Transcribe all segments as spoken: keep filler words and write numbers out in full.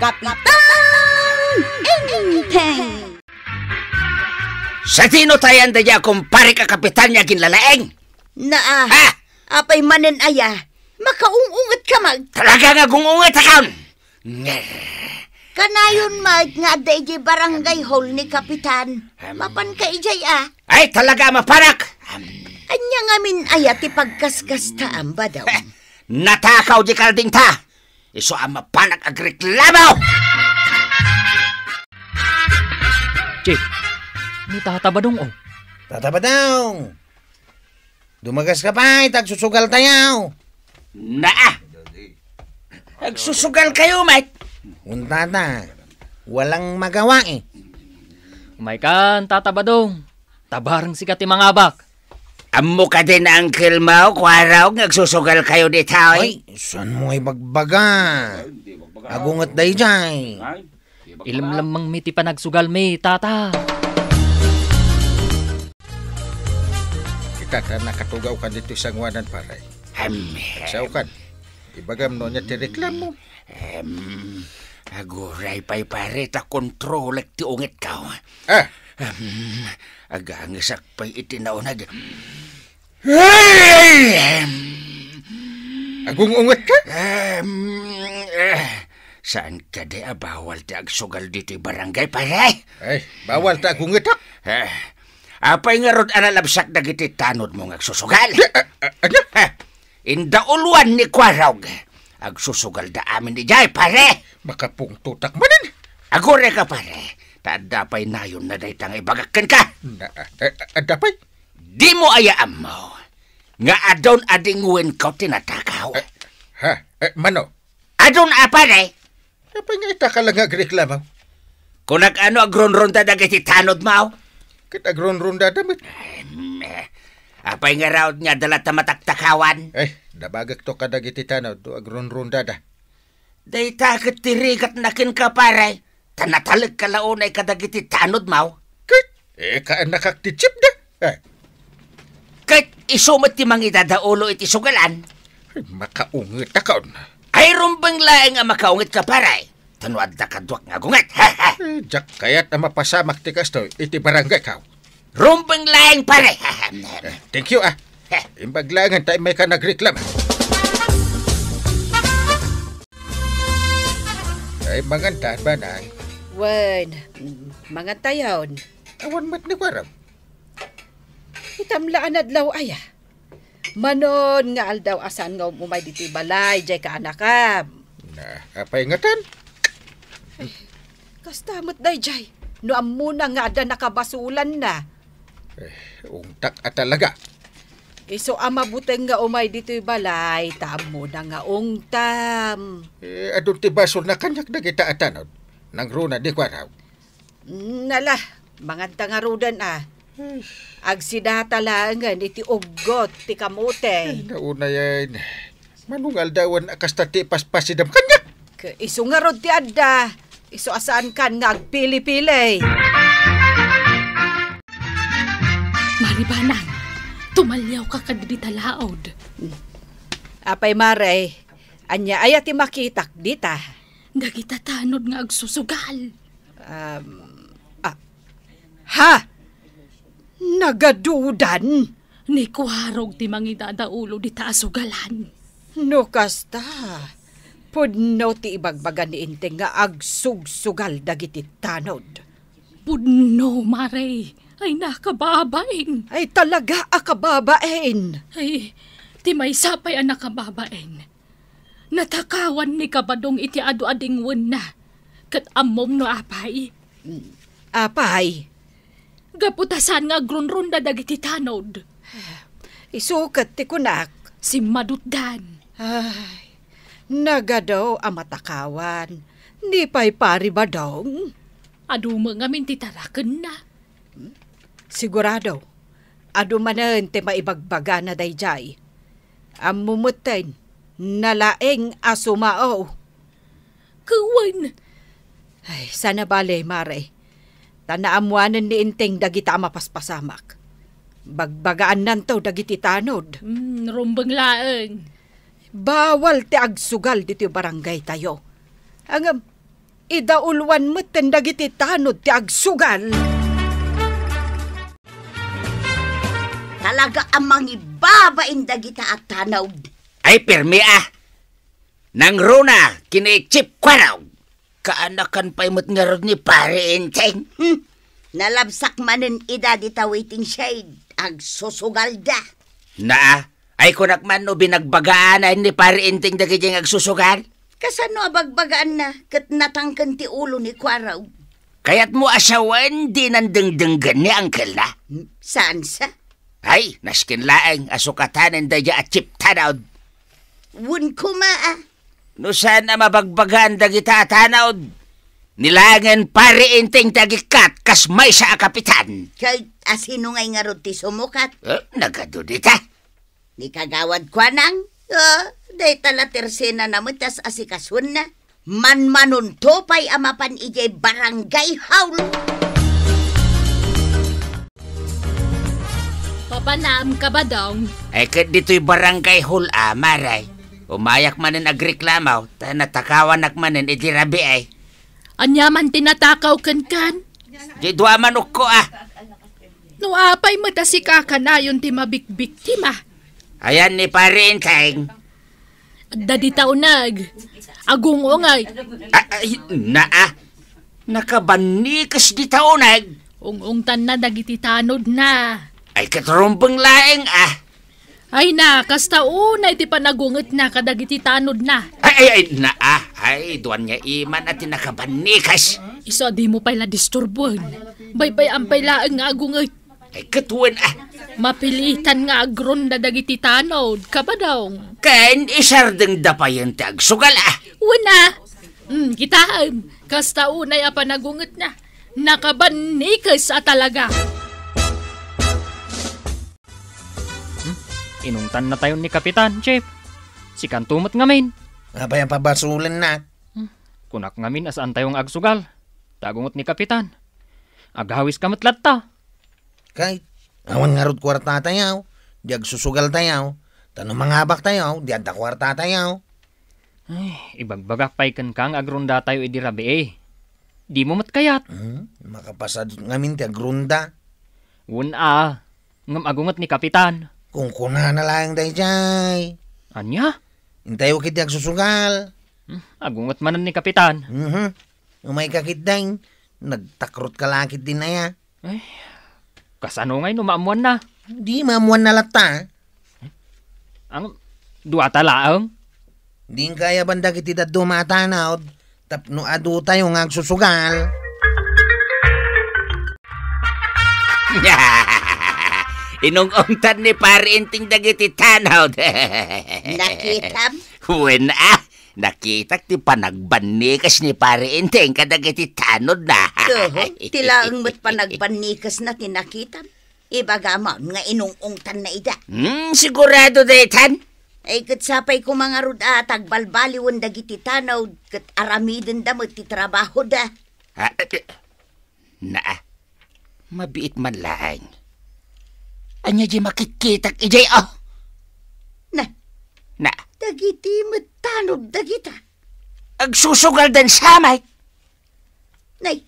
Kapitan Enteng! Sadino tayan dayta kumparek a kapitan nga aginlalaing? Naa, Ha? Apay manen aya? Makaung-unget ka, Mag. Talaga nga gung-unget akon! Nger. Kanayon, Mag, nga adda idiay barangay hall ni Kapitan. Em. Mapan ka idiay, a? Ay, talaga, mapanak! Em. Ania ngamin aya ti pagkaskas ta, amba daw? Natakaw di kalding ta! Isu a mapanak agreklamo! Chief, ni Tata Badong, oh. Tata Badong! Dumagas ka pay, ta agsusugal tayo. Naa! Agsusugal kayo, met! Unta ta, walang magawa, eh. Umaykan, Tata Badong. Tabareng sika ti mangabak. Ammo kadi na, Uncle Mao, kuaraw nga agsusugal kayo dita, oy? Ay, saan mo nga ibagbaga? Agunget dayjay. Ilemlemmengmi ti panagsugalmi, Tata. Ita ta nakatugawka ditoy sangoanan, pare. Amen. Saokan. Ibagam no ania ti reklamo. Em, aguray pay, pare, ta kontrolek ti ungetko. Ah! Em, agangesak pay iti naunag. Ay! Em. Agung-ungetka? Em, eh, saan kadi a bawal ti agsugal ditoy barangay, pare? Ay, bawal ta agungetak. Eh, apay ngarud a nalabsak dagiti tanodmo nga agsusugal? Di, a, a, ania? Eh, Indauloan ni Kuarog. Agsusugalda amin idiay, pare. Makapungtotak manen. Agurayka, pare. Ta adda pay nayonna dayta nga ibagak kenka. Na, eh, adda pay? Dimo aya ammo nga adun a dingwenko ti natakaw? Eh, ha? Eh, mano? Adun a, pare. Apay nga ita ka la nga agreklamo? Kunak, ano, agrunrunda dagiti tanodmo? Ket agrunrundada met. Em, eh, apay ngarud nga adda latta mataktakawan? Ay, dabagekto kadagiti tanod, agrunrundada. Dayta ket ti rigatna kenka, pare. Ta natalekka la unay kadagiti tanodmo. Ket, eh, kaannakak ti chief da. Eh. Ket isu met ti mangidadaulo iti sugalan. Ay, makaungetakon. Ay, rumbeng laeng a makaungetka, pare. Ta no adda kaduak nga agunget. Eh, diak kayat a mapasamak ti kastoy iti barangayko. Rumbeng laeng, pare. Eh, thank you, ah. Imbag laengen ta immayka nagreklamo. Ay, mangantan, manang. Wen, mangantayon. Awan met ni kuaram. Itam la a nadlaw aya. Manon nga aldaw a saan nga umumay ditoy balay, jay kaanakam. Na, apay ngatan? Ay, kasta met dayjay. No ammona nga adda nakabasulanna. Eh, ungtak a talaga. Isu a mabuteng nga umay ditoy balay, ta ammona nga ungtam. Eh, adun ti basolna kaniak dagita a tanod. Nangruna di kuaraw. Mm, ala, manganta ngaruden, a. Ay. Agsidata laengen iti uggot ti kamote. Ay, naunay, ay. Manungaldawan a kasta ti ipaspasidam kaniak. Ket isu ngarud ti adda. Isu a saankan nga agpili-pili. Mari Banang, tumaliawka kadagita laod. Apay, Mare, ania aya ti makitak dita? Dagita tanod nga agsusugal. Um, ah, ha? Nagadudan? Ni Kuarog ti mangidadaulo dita a sugalan. No kasta, pudno ti ibagbaga ni Enteng nga agsugsugal dagiti tanod. Pudno, Mare. Ay, nakababain. Ay, talaga a kababain. Ay, ti maysa pay a nakababain. Natakawan ni Kabadong iti adu a dingwenna. Ket ammom no apay? Mm, apay? Gapu ta saan nga agrunrunda dagiti tanod. Isu ket ti kunak. Simmadutdan. Ay, nagadu a matakawan. Ni pay Pari Badong? Adu met ngamin ti tarakenna. Sigurado, adu manen ti maibagbagana dayjay. Ammo metten, nalaing a sumao. Ket wen. Ay, saan a bale, Mare. Ta naammoanen ni Enteng dagita a mapaspasamak. Bagbagaannanto dagiti tanod. Hmm, rumbeng laeng. Bawal ti agsugal ditoy barangaytayo. Ngem, idauluan metten dagiti tanod ti agsugal. Talaga a mangibabain dagita a tanod. Ay, pirmi a. Nangruna ken ni Chief Kuarog. Kaanakan pay met ngarud ni Pari Enteng. Hmm. Nalabsak manen ida dita waiting shed. Agsusugalda. Naa, ay kunak man no binagbagaanna ni Pari Enteng dagiti agsusugal? Kasano a bagbagaanna ket natangken ti ulo ni Kuarog? Kayatmo a sawen dinan dengdenggen ni angkelna? Hmm, saan sa? Ay, nasken laeng a sukatanen daydiay a Chief Tanod. Wen koma a. No saan a mabagbagaan dagita a tanod, ni laengen Pari Enteng ti agikkat kas maysa a kapitan. Ket asino ngay ngarud ti sumukat? Eh, nagadu dita. Ni Kagawad Kuanang, oh, dayta la tersenana met ti as-asikasuenna. Manmanunto pay a mapan idiay barangay hall. Papanam, Kabadong. Ay, ket ditoy barangay hall a, Mare. Umayak manen agreklamo, ta natakawanak manen idi rabii. Ania man ti natakaw kenkan? Di dua manukko a. No apay met a sika kanayon ti mabikbiktima? Ayan ni Pari Enteng. Adda dita uneg. Agung-ungay. A-, ay, naa. Nakabannikes dita uneg. Ung-ungtanna dagiti tanodna. Ay, ket rumbeng laeng a. Ay na, kasta unay ti panagungetna kadagiti tanodna. Ay, ay, ay, naa. Ay, duan nga iman a ti nakabannikes. Isu a dimo pay la disturbuen. Baybay-am pay laeng nga agunget. Ay, ket wen a. Mapilitan nga agronda dagiti tanod, Kabadong. Ken isardengda payen ti agsugal a. Wen a. Hmm, kitaem, kasta unay a panagungetna. Nakabannikes a talaga. Hmm? Inungtannatayon ni Kapitan, Chief. Sikanto met ngamin. Apay a pabasolennak? Hmm. Kunak ngamin a saantayo nga agsugal. Ta agunget ni Kapitan. Aghawiska met latta. Kay, awan ngarud kuartatayo, di agsusugaltayo, ta no mangabaktayo, di adda kuartatayo. Ay, ibagbagak pay kenka nga agrondatayo idi rabii. Dimo met kayat? Hmm, makapasadut ngamin ti agronda. Wen a, ngem agunget ni Kapitan. Kunkunana laeng daydiay. Ania? Intayo ketdi agsusugal. Hmm, agunget manen ni Kapitan. Mhm. Umayka ketdin, nagtakrotka la ketdin aya. Ay, kasano ngay no maammoanna? Di maammoanna latta. Ang duata laeng? Di inkayaban dagiti dadduma a tanod tapno adutayo nga agsusugal. Inung-ungtan ni Pari Enteng dagiti tanod. Nakitam? Wen a, nakitak ti panagbannikes ni Pari Enteng kadagiti tanodna. Toho, ti laeng met panagbannikesna ti nakitam. Ibagam nga inung-ungtanna ida. Hmm, sigurado daytan. Ay, ket sapay koma ngarud a tagbalbaliwen dagiti tanod, ket aramidenda met ti trabahoda. Ah, eh, eh, naa, mabiit man laeng. Ania di makikkitak idiay, oh? Na. Na. Dagiti met tanod dagita. Agsusugal den samay. Nay,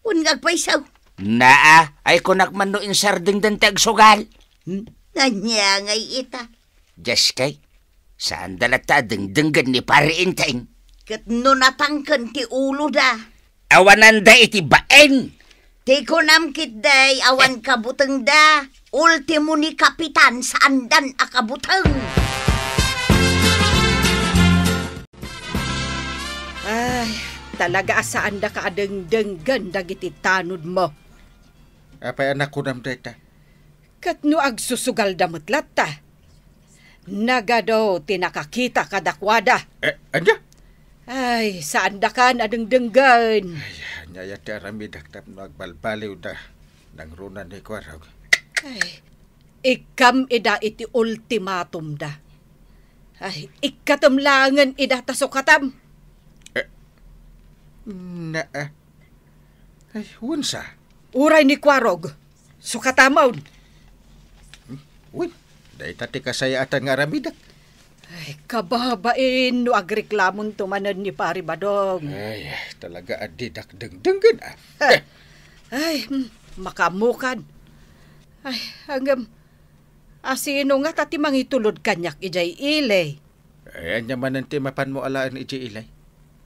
wen nga agpayso. Naa, ay kunak man no insardengdan ti agsugal. Hmm? Ania ngay ita? Diaskay, saanda latta a dengdenggen ni Pari Enteng. Ket no natangken ti uloda. Awananda iti bain. Ti kunam ketdi, awan kabutengda. Ultimo ni Kapitan, saandan a kabuteng. Ay, talaga a saandaka a dengdenggen dagiti tanodmo. Apay a nakunam dayta? Ket no agsusugalda met latta, nagadu ti nakakita kadakuada. Eh, ania? Ay, saandakan a dengdenggen. Ay, ania aya ti aramidak tapno agbalbaliwda nangruna ni Kuarog? Ay, ikkam ida iti ultimatumda. Ay, ikkatem laengen ida ta sukatam. Eh, na, eh. Ay, wen sa? Uray ni Kuarog, sukatamon. Hmm? Wen, dayta ti kasayaatan nga aramidek. Ay, kababain no agreklamonto manen ni Pari Badong. Ay, talaga a didak dengdenggen, ah. Eh, ay, hmm, makaammokan. Ay, agam, asino ngata ti mangitulod kaniak idiay ili? Ay, ania manen ti mapanmo alaen idiay ili?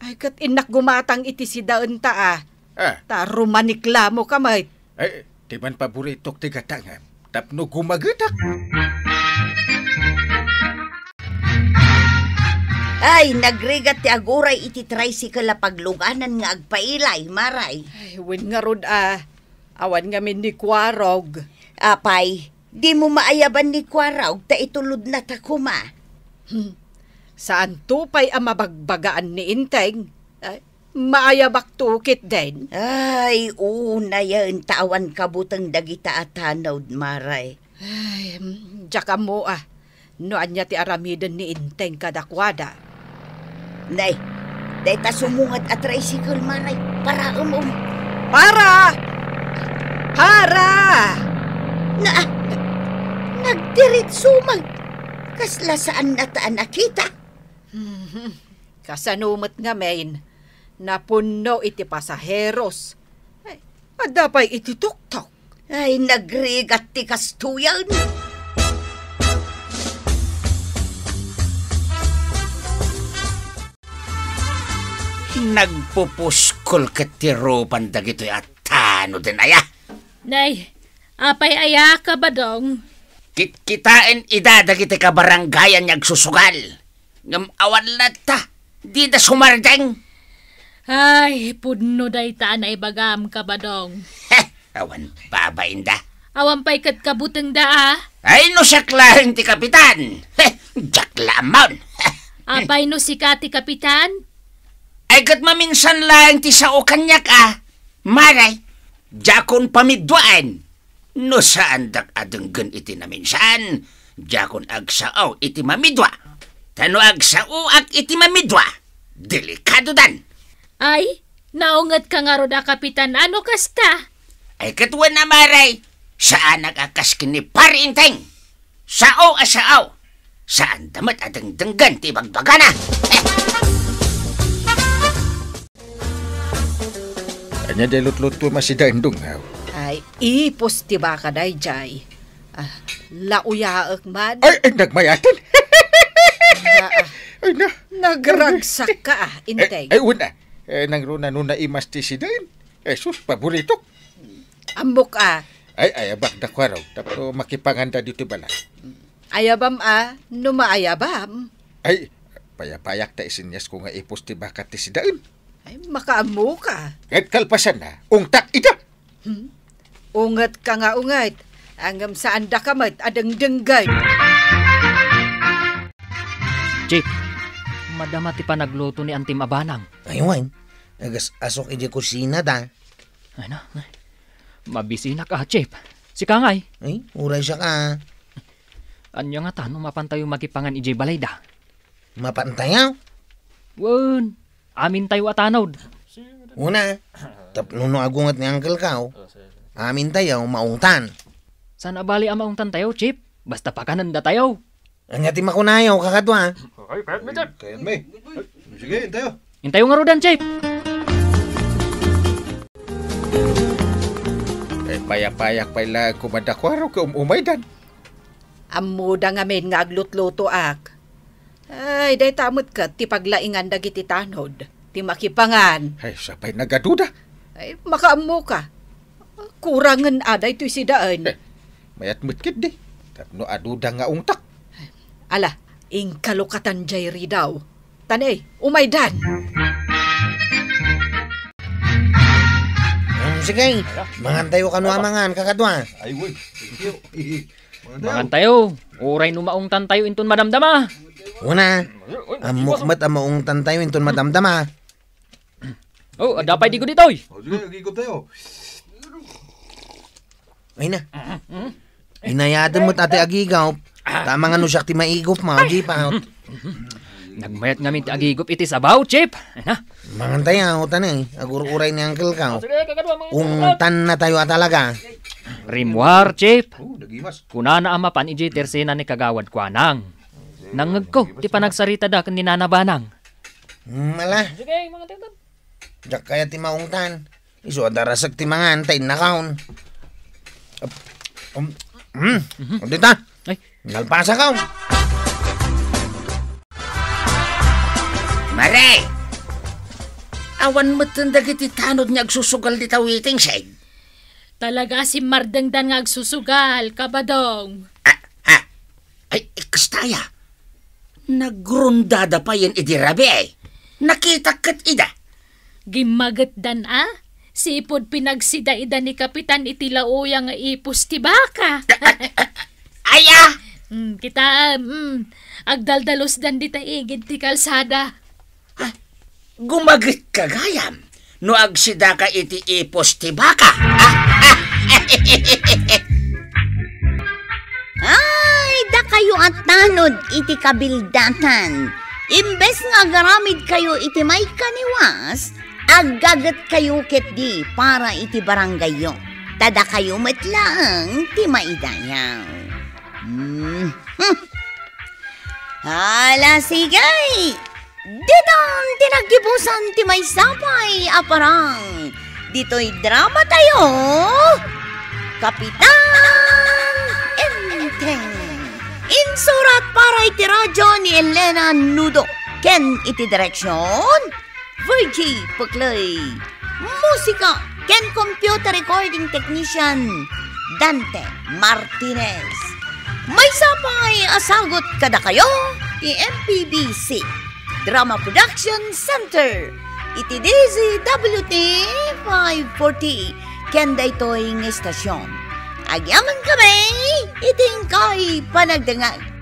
Ay, ket innak gumatang iti sidaenta, ah. Ah. Ta rumaniklamoka met. Ay, ti man paboritok ti gatangem tapno gumagetak. Ay, nagrigat ti aguray iti tricycle a pagluganan nga agpailay, Maray. Ay, wen ngarud, ah. Awan ngamin ni Kuarog. Apay, dimo maayaban ni Kuarog ta itulodna ta koma. Hmm. Saanto pay a mabagbagaan ni Inteng? Ay, maayabakto ketdin. Ay, unayen ta awan kabuteng dagita a tanod, Maray. Ay, mm, diak ammo, ah, no ania ti aramiden ni Inteng kadakuada. Nay, dayta sumunget a tricycle, Maray. Paraem, um. Para! Para! Na, nagdiritso man. Kasla saannata a nakita. Mhm. Kasano met ngamin, napunno iti pasaheros. Ay, adda pay iti tuktok. Ay, nagrigat ti kastoyen. Nagpupuskol ket ti rupan dagitoy a tanoden aya. Nay, apay aya, Kabadong? Kitkitaen ida dagiti kabarangayan nga agsusugal. Ngem awan latta, dida sumardeng. Ay, pudno dayta a naibagam, Kabadong. Heh, awan babainda. Awan pay ket kabutengda, a? Ay, no siak laeng ti kapitan. Heh, diak la ammaon. Heh. Apay no sika ti kapitan? Ay, ket maminsan laeng ti sao kaniak, a. Maray, diakon pamiduaen. No saandak a denggen iti naminsan, diakon agsao iti mamidua. Ta no agsaoak iti mamidua, delikadodan. Ay, naungetka ngarud a kapitan a no kasta? Ay, ket wen a, Maray, saanak a kas ken ni Pari Inteng. Sao a sao. Saanda met a dengdenggen ti ibagbagana. Eh. Ania diay lutlutuem a sidaen, Dong, aw? Ay, ipos ti baka daydiay. Ah, lauyaek man. Ay, ay, nagmayaten. Ah, ah. Ay, na. Nagragsakka, ah, Inteng. Ay, ay, wen a. Eh, nangruna no naimas ti sidaen. Eh, sus, paboritok. Ammok, ah. Ay, ayabak da Kuarog, tapno makipanganda ditoy balay. Ayabam, ah, no maayabam. Ay, payapayak ta isinyasko nga ipos ti baka ti sidaen. Ay, makaammoka. Ket kalpasanna, ungtak ida. Hmm? Ungetka nga unget, ngem saandaka met a dengdenggen. Chief, madama ti panagluto ni Antim a banang. Ay, wen. Agas-asok idiay kusina da. Ay na, ay. Mabisinak a, Chief. Sika ngay? Ay, uray siak a. Ania ngata no mapantayo makipangan idiay balayda? Mapantayo? Wen, amintayo a tanod. Una, tapno no agunget ni Uncle Kao, amintayo maungtan. Saan a bali a maungtantayo, Chief? Basta pakanendatayo. Ania ti makunayo, kakadua? Ay, kayatmi, Chief. Kayatmi. Sige, intayo. Intayo ngaruden, Chief. Ay, payapayak pay la kumadakuaro ket um-umaydan. Ammoda ngamin nga aglutlutoak. Ay, dayta met ket ti paglaingan dagiti tanod, ti makipangan. Ay, siya pay nagaduda. Ay, makaammoka. Kurangen a daytoy sidaen. Eh, mayat met ketdi. Tapno aduda nga ungtak. Ala, inkalokatan jay ridaw. Tanay, umaydan. Um, sige, mangantayo kano a mangan, kakadua. Ay, uy. Thank you. Mangantayo. Uray no maungtantayo inton madamdama. Una, ammok met a maungtantayo inton madamdama. Oh, adda pay digo ditoy. O, sige, agigop tayo. Ay na. Inayadem met a ti agigop. Ta amangan no siak ti maigop mo, di pa. Nagmayat ngamin ti agigop iti sabaw, Chief. Ay na. Mangantayo, tanay. Agur-uray ni Uncle Kao. Sige, kakadua, mangantayo. Ungtannatayo a talaga. Rimmuar, Chief. Oh, nagimas. Kunana a mapan idiay tersena ni Kagawad Kuanang. Nangngegko ti panagsaritada ken ni Nana Banang. Hmm, ala. Sige, mga taytan. Diak kayat ti maungtan. Isu a darasek ti mangan ta innakaon. Um, hmm, Mhm. Dita. Ay. Nalpasakon. Mare! Awan metten dagiti tanod nga agsusugal dita waiting shed. Talaga a simmardengdan nga agsusugal, Kabadong. Ah, ah. Ay, kastaya. Nagrondada payen idi rabii. Nakitak ket ida. Gimmagetdan a? Sipud pinagsida ida ni Kapitan iti lauya nga ipus ti baka. Aya! Mm, kita, mm, agdaldalosdan dita igid ti kalsada. Ah, gumaget ka gayam no agsidaka iti ipus ti baka. Ah, ah. Ay, dakayo a tanod iti kabildatan. Imbes nga agaramidkayo iti maikaniwas, aggagetkayo ketdi para iti barangayyo. Ta dakayo met laeng ti maidayaw. Hmm. Ala, sige. Ditan ti naggibusan ti maysa pay a parang. Ditoy drama tayo, Kapitan Enteng. Insurat para iti radyo ni Elena Nudo ken iti direksyon, Virgie Puclay. Musika ken computer recording technician, Dante Martinez. Maysa pay a sagut kadakayo ti M P B C Drama Production Center iti D Z W T five forty ken daytoy nga istasyon. Agyamankami iti inkay panagdengngeg.